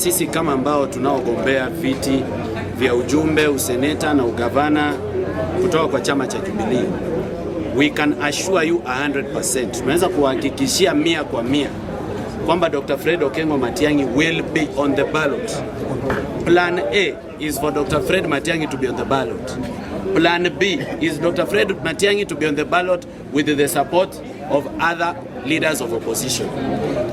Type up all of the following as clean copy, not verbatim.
Sisi kama ambao tunaogombea viti vya ujumbe, useneta na ugavana kutoka kwa chama cha Jubilee, we can assure you 100%, tunaweza kuhakikishia 100% kwamba Dr. Fred Okengo Matiang'i will be on the ballot. Plan A is for Dr. Fred Matiang'i to be on the ballot. Plan B is Dr. Fred Matiang'i to be on the ballot with the support of other leaders of opposition.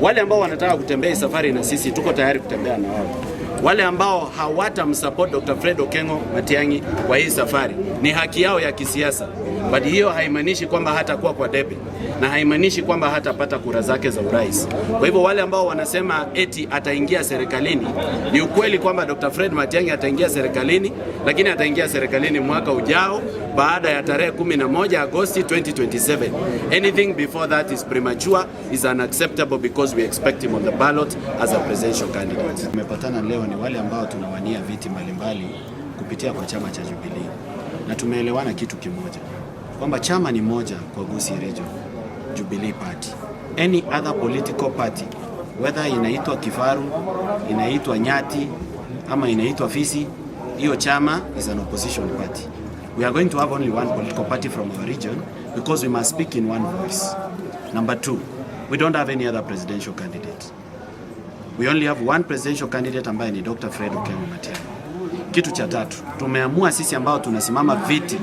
Wale ambao wanataka kutembea safari na sisi, tuko tayari kutembea na wao. Wale ambao hawatamsupport Dr. Fred Okengo Matiang'i kwa hii safari, ni haki yao ya kisiasa, but hiyo haimaanishi kwamba hatakuwa kwa debe na haimaanishi kwamba hatapata kura zake za urais. Kwa hivyo wale ambao wanasema eti ataingia serikalini, ni ukweli kwamba Dr. Fred Matiang'i ataingia serikalini, lakini ataingia serikalini mwaka ujao baada ya tarehe 11 Agosti 2027. Anything before that is premature, is unacceptable, because we expect him on the ballot as a presidential candidate. Tumepatana leo ni wale ambao tunawania viti mbalimbali kupitia kwa chama cha Jubilee, na tumeelewana kitu kimoja, kwamba chama ni moja kwa Gusii Region, Jubilee Party. Any other political party, whether inaitwa kifaru, inaitwa nyati ama inaitwa fisi, hiyo chama is an opposition party. We are going to have only one political party from our region because we must speak in one voice. Number two, we don't have any other presidential candidate. We only have one presidential candidate ambaye ni Dr. Fred Okengo Matiang'i. Kitu cha tatu, tumeamua sisi ambao tunasimama viti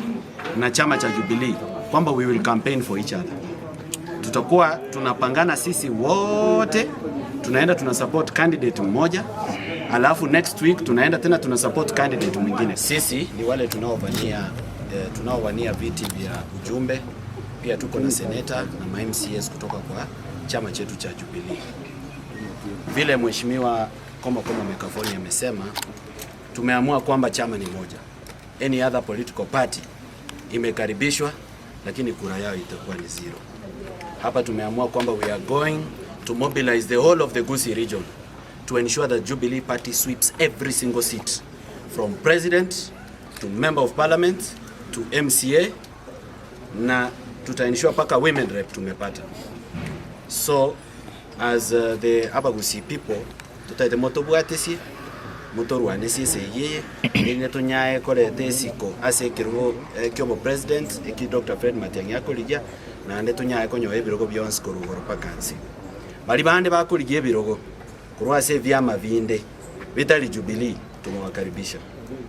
na chama cha Jubilee kwamba we will campaign for each other. Tutakuwa tunapangana sisi wote, tunaenda tuna support candidate mmoja, alafu next week tunaenda tena tuna support candidate mwingine. Sisi ni wale tunaowania viti vya ujumbe, pia tuko na seneta na ma MCAs kutoka kwa chama chetu cha Jubilee. Vile Mheshimiwa Komo Komo Mekafoni amesema, tumeamua kwamba chama ni moja. Any other political party imekaribishwa, lakini kura yao itakuwa ni zero. Hapa tumeamua kwamba we are going to mobilize the whole of the Gusii region to ensure that Jubilee Party sweeps every single seat, from president to member of parliament to MCA, na tuta ensure paka women rep tumepata. So as the Abagusii people, tutaite motobwatisi motorwanisi eseyie ine tunyae koreta esiko ase ekirugo kiobo president eki Dr. Fred Matiang'i akorigia, naende tunyae konyoa ebirogo bionsi korugoro paka nsi. Bari bande bakorigia ebirogo korwa ase evyama binde bitari Jubilee, tumewakaribisha.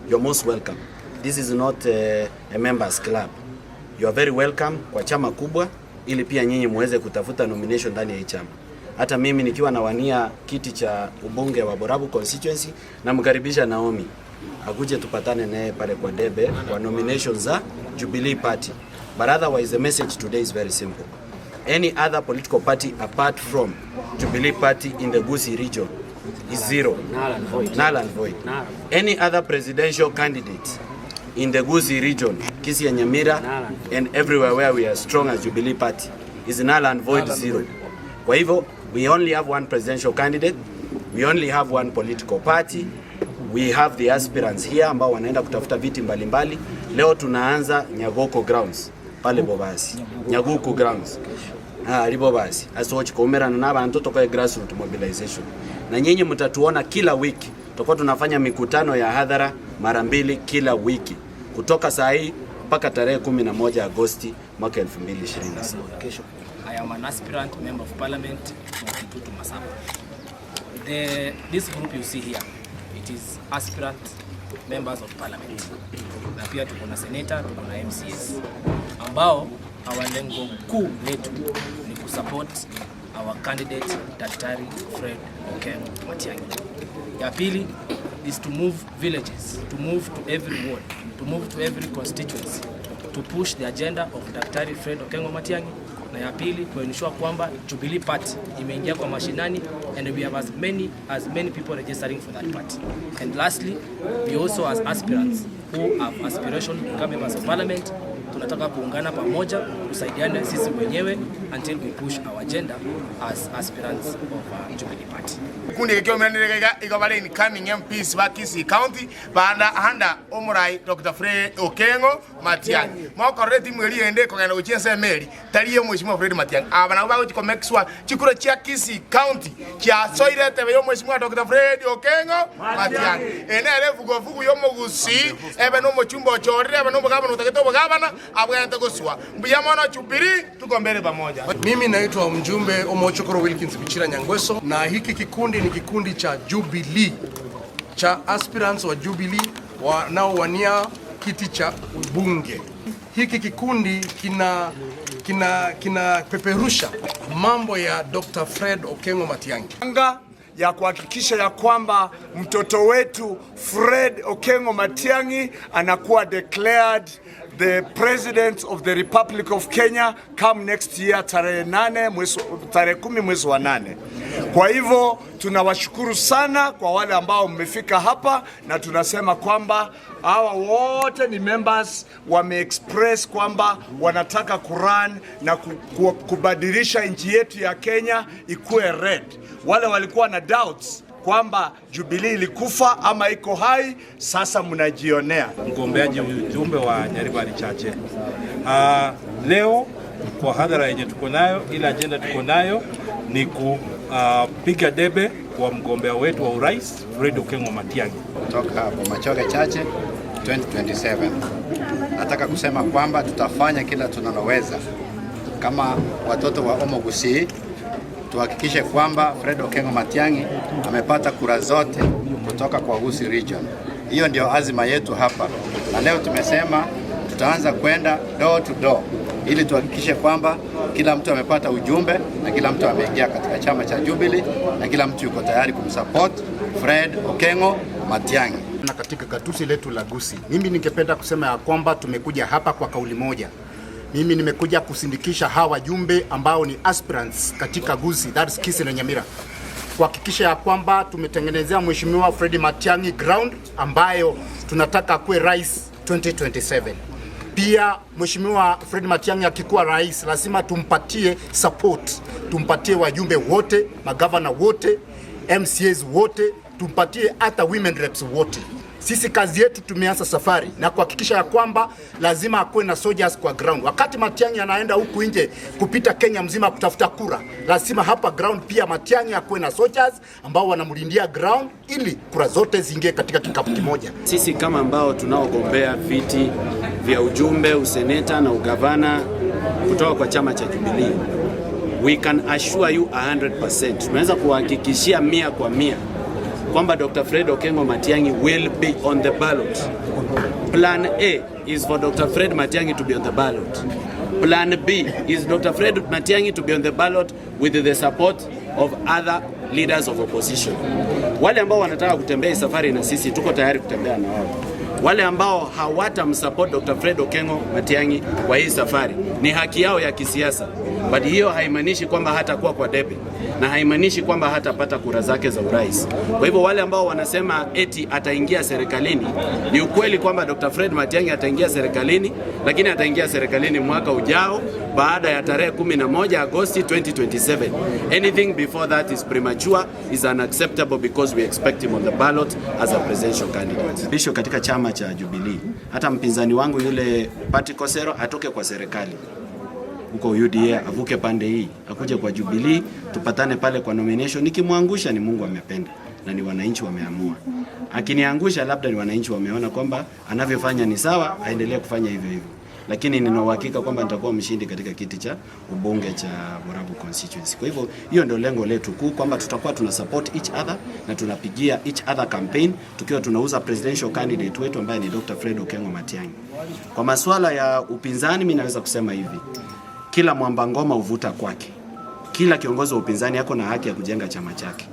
You're most welcome. This is not a members club. You are very welcome kwa chama kubwa, ili pia nyinyi muweze kutafuta nomination ndani ya hii chama. Hata mimi nikiwa nawania kiti cha ubunge wa Borabu constituency, namkaribisha Naomi akuje tupatane naye pale kwa debe kwa nomination za Jubilee Party. But otherwise, the message today is very simple. Any other political party apart from Jubilee Party in the Gusii region is zero. Null and void. Null and void. Null. Any other presidential candidate in the Gusii region, Kisii and Nyamira Null and void. And everywhere where we are strong as Jubilee Party is null and void, zero. Kwa hivyo we only have one presidential candidate, we only have one political party. We have the aspirants here ambao wanaenda kutafuta viti mbalimbali. Leo tunaanza Nyagoko grounds pale Bobasi. Nyaguku grounds. Ah, Libobasi. Asochikomerana n'abantu toka grassroots mobilization. Na nyinyi mtatuona kila wiki. Tutakuwa tunafanya mikutano ya hadhara mara mbili kila wiki kutoka saa hii mpaka tarehe 11 Agosti mwaka 2027. Kesho. I am an aspirant member of parliament from Kitutu Masaba. This group you see here, it is aspirant members of parliament. Na pia tuko na senator, tuko na MCAs ambao our lengo kuu letu ni kusupport our candidate, Daktari Fred Okengo Matiang'i. Ya pili is to move villages, to move to every ward, to move to every constituency, to push the agenda of Daktari Fred Okengo Matiang'i. Na ya pili, kuensure kwamba Jubilee Party imeingia kwa mashinani and we have as many people registering for that party. And lastly, we also, as aspirants who have aspiration to become members of parliament, tunataka kuungana pamoja, tusaidiane sisi wenyewe until we push our agenda as aspirants of Jubilee Party. Kundi kio mrenderega igobare incoming MPs ba Kisii County banda handa omurai Dr. Fred Okengo Matiang'i mokorere timu eri ende kogenda gochia emeri tari mheshimiwa Fred Matiang'i aba nabo bagochiko make sure chikura chia Kisii County chia soire tebe yo mheshimiwa Dr. Fred Okengo Matiang'i enere fugo yo mugusi ebe no muchumba ochorire ebe no mugabana utagete obugabana abwente goswa mbuya mono Jubilee, tuko mbele pamoja. Mimi naitwa mjumbe Omochokoro Wilkins Bichira Nyangweso, na hiki kikundi ni kikundi cha Jubilee, cha aspirants wa Jubilee wanaowania kiti cha ubunge. Hiki kikundi kina kinapeperusha mambo ya Dr. Fred Okengo Matiang'i. Anga ya kuhakikisha ya kwamba mtoto wetu Fred Okengo Matiang'i anakuwa declared the President of the Republic of Kenya come next year tarehe 8 mwezi, tarehe 10 mwezi wa 8. Kwa hivyo tunawashukuru sana kwa wale ambao mmefika hapa, na tunasema kwamba hawa wote ni members wameexpress kwamba wanataka kurun na kubadilisha nchi yetu ya Kenya ikuwe red. Wale walikuwa na doubts kwamba Jubilee ilikufa ama iko hai, sasa mnajionea. Mgombeaji ujumbe wa Nyaribari Chache. Leo kwa hadhara yenye tuko nayo, ile agenda tuko nayo ni kupiga debe kwa mgombea wetu wa urais Fred Okengo Matiang'i. Kutoka Bomachoge Chache 2027. Nataka kusema kwamba tutafanya kila tunaloweza kama watoto wa Omogusi tuhakikishe kwamba Fred Okengo Matiang'i amepata kura zote kutoka kwa Gusii region. Hiyo ndio azima yetu hapa, na leo tumesema tutaanza kwenda door to door ili tuhakikishe kwamba kila mtu amepata ujumbe na kila mtu ameingia katika chama cha Jubilee na kila mtu yuko tayari kumsupport Fred Okengo Matiang'i. Na katika gatuzi letu la Gusii, mimi ningependa kusema ya kwamba tumekuja hapa kwa kauli moja. Mimi nimekuja kusindikisha hawa wajumbe ambao ni aspirants katika Gusii, that is Kisii na Nyamira, kuhakikisha ya kwamba tumetengenezea Mheshimiwa Fred Matiang'i ground ambayo tunataka kuwe rais 2027. Pia Mheshimiwa Fred Matiang'i akikuwa rais, lazima tumpatie support, tumpatie wajumbe wote, magavana wote, MCAs wote, tumpatie hata women reps wote. Sisi kazi yetu tumeanza safari na kuhakikisha ya kwamba lazima akuwe na soldiers kwa ground. Wakati Matiang'i anaenda huku nje kupita Kenya mzima kutafuta kura, lazima hapa ground pia Matiang'i akuwe na soldiers ambao wanamlindia ground ili kura zote ziingie katika kikapu kimoja. Sisi kama ambao tunaogombea viti vya ujumbe, useneta na ugavana kutoka kwa chama cha Jubilee, we can assure you 100%, tunaweza kuhakikishia 100% kwamba Dr. Fred Okengo Matiang'i will be on the ballot. Plan A is for Dr. Fred Matiang'i to be on the ballot. Plan B is Dr. Fred Matiang'i to be on the ballot with the support of other leaders of opposition. Wale ambao wanataka kutembea safari na sisi tuko tayari kutembea na wao. Wale ambao hawatamsupport Dr. Fred Okengo Matiang'i kwa hii safari ni haki yao ya kisiasa, but hiyo haimaanishi kwamba hatakuwa kwa debe na haimaanishi kwamba hatapata kura zake za urais. Kwa hivyo wale ambao wanasema eti ataingia serikalini, ni ukweli kwamba Dr. Fred Matiang'i ataingia serikalini, lakini ataingia serikalini mwaka ujao baada ya tarehe 11 Agosti 2027. Anything before that is premature, is unacceptable because we expect him on the ballot as a presidential candidate. Bisho katika chama cha Jubilee, hata mpinzani wangu yule Patrick Osero atoke kwa serikali huko UDA avuke pande hii akuje kwa Jubilee, tupatane pale kwa nomination. Nikimwangusha ni Mungu amependa na ni wananchi wameamua. Akiniangusha labda ni wananchi wameona kwamba anavyofanya ni sawa, aendelee kufanya hivyo hivyo, lakini nina uhakika kwamba nitakuwa mshindi katika kiti cha ubunge cha Borabu constituency. Kwa hivyo hiyo ndio lengo letu kuu, kwamba tutakuwa tuna support each other na tunapigia each other campaign tukiwa tunauza presidential candidate wetu ambaye ni Dr. Fred Okengo Matiang'i. Kwa masuala ya upinzani, mimi naweza kusema hivi, kila mwamba ngoma huvuta kwake. Kila kiongozi wa upinzani ako na haki ya kujenga chama chake.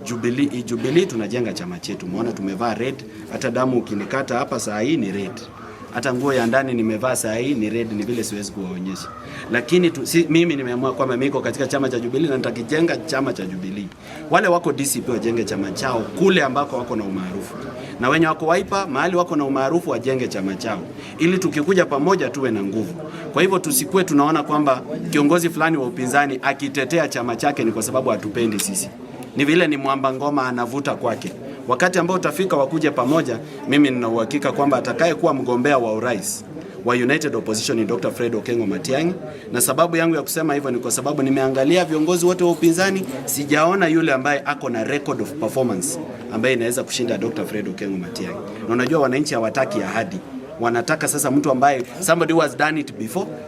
Jubilee, Jubilee tunajenga chama chetu. Umeona tumevaa red, hata damu ukinikata hapa saa hii ni red. Hata nguo ya ndani nimevaa saa hii ni red, ni vile siwezi kuwaonyesha. Lakini mimi nimeamua kwamba mimi niko katika chama cha Jubilee na nitakijenga chama cha Jubilee. Wale wako DCP wajenge chama chao kule ambako wako na umaarufu, na wenye wako Wiper mahali wako na umaarufu wajenge chama chao, ili tukikuja pamoja tuwe na nguvu. Kwa hivyo tusikuwe tunaona kwamba kiongozi fulani wa upinzani akitetea chama chake ni kwa sababu hatupendi sisi. Ni vile ni mwamba ngoma anavuta kwake. Wakati ambao utafika wakuje pamoja, mimi nina uhakika kwamba atakayekuwa mgombea wa urais wa United Opposition ni Dr. Fred Okengo Matiang'i, na sababu yangu ya kusema hivyo ni kwa sababu nimeangalia viongozi wote wa upinzani, sijaona yule ambaye ako na record of performance ambaye inaweza kushinda Dr. Fred Okengo Matiang'i. Na unajua wananchi hawataki ahadi, wanataka sasa mtu ambaye, somebody who has done it before.